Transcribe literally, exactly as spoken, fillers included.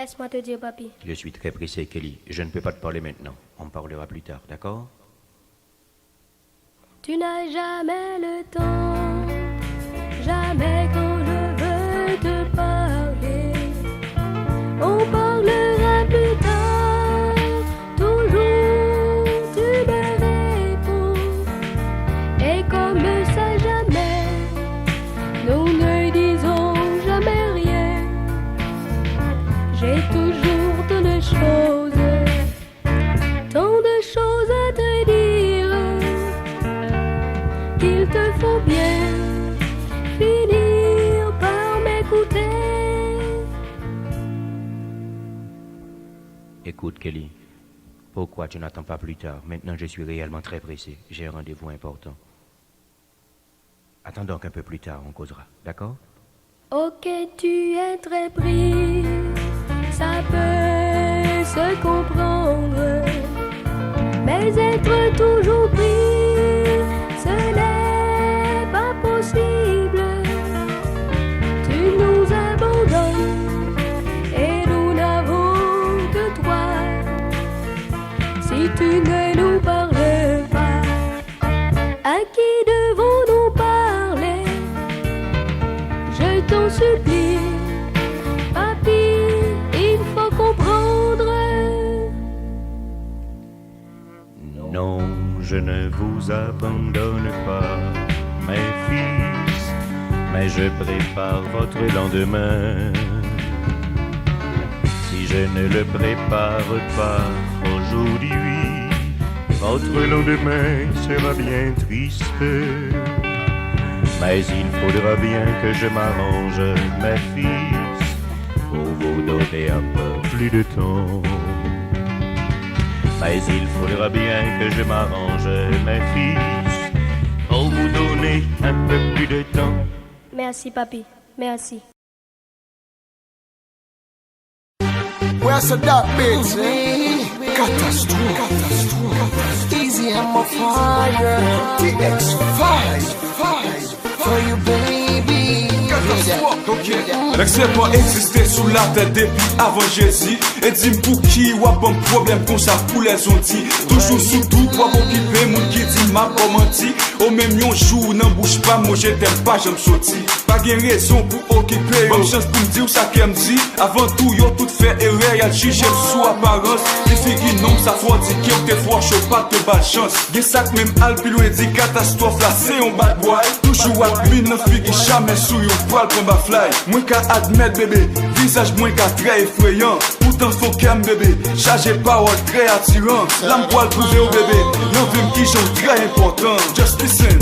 Laisse-moi te dire, papi. Je suis très pressé, Kelly. Je ne peux pas te parler maintenant. On parlera plus tard, d'accord ? Tu n'as jamais le temps, jamais quand je veux te parler. On parlera plus tard, toujours tu me réponds. Et comme ça, jamais, nous ne disons jamais rien. J'ai toujours tant de choses, tant de choses à te dire, qu'il te faut bien finir par m'écouter. Écoute, Kelly, pourquoi tu n'attends pas plus tard ? Maintenant, je suis réellement très pressé. J'ai un rendez-vous important. Attends donc un peu plus tard, on causera, d'accord ? Ok, tu es très pris, ça peut se comprendre. Mais être toujours pris, ce n'est pas possible. Tu nous abandonnes et nous n'avons que toi. Si tu ne nous parles pas, à qui devons-nous parler ? Je t'en supplie, papi, il faut comprendre. Non, je ne vous abandonne pas, mes fils, mais je prépare votre lendemain. Si je ne le prépare pas aujourd'hui, votre lendemain sera bien triste. Mais il faudra bien que je m'arrange, mes fils, pour vous donner un peu plus de temps. Mais il faudra bien que je m'arrange, mes fils, pour vous donner un peu plus de temps. Merci, papi. Merci. Where's the dark bitch? Katastwòf. Katastwòf. Easy, I'm a fire. T X five. For you, baby. Katastwòf. Ok. Lèksè pa egziste sou latè depi avan Jezi. E di m pouki w ap ban m pwoblèm konsa pou lèzondi. Toujou sou dout w ap okipe moun ki di m ap ba w manti. O menm yon jou nan bouch pa m mo je t'aime pa janm soti. Pa gen rezon pou okipe yo. Ban m chans pou m di w sa kè m di. Avan tou, yo tout fè erè, y al jije m sou aparans. Li figi nonm sa fò di ke w te fò cho, pa t ba l chans. Gen sa k menm al pi lwen di katastwòf la se yon bad bòy. Toujou ak min nan figi, jamè sou yon pral pran baflay. Mwen ka admèt bebe, vizaj mwen ka trè efreyan. Poutan fon kè m bebe, chaje pawòl trè atiran. La m pral pwouve w bebe, nan vi m kijan w trè enpòtan. Just listen.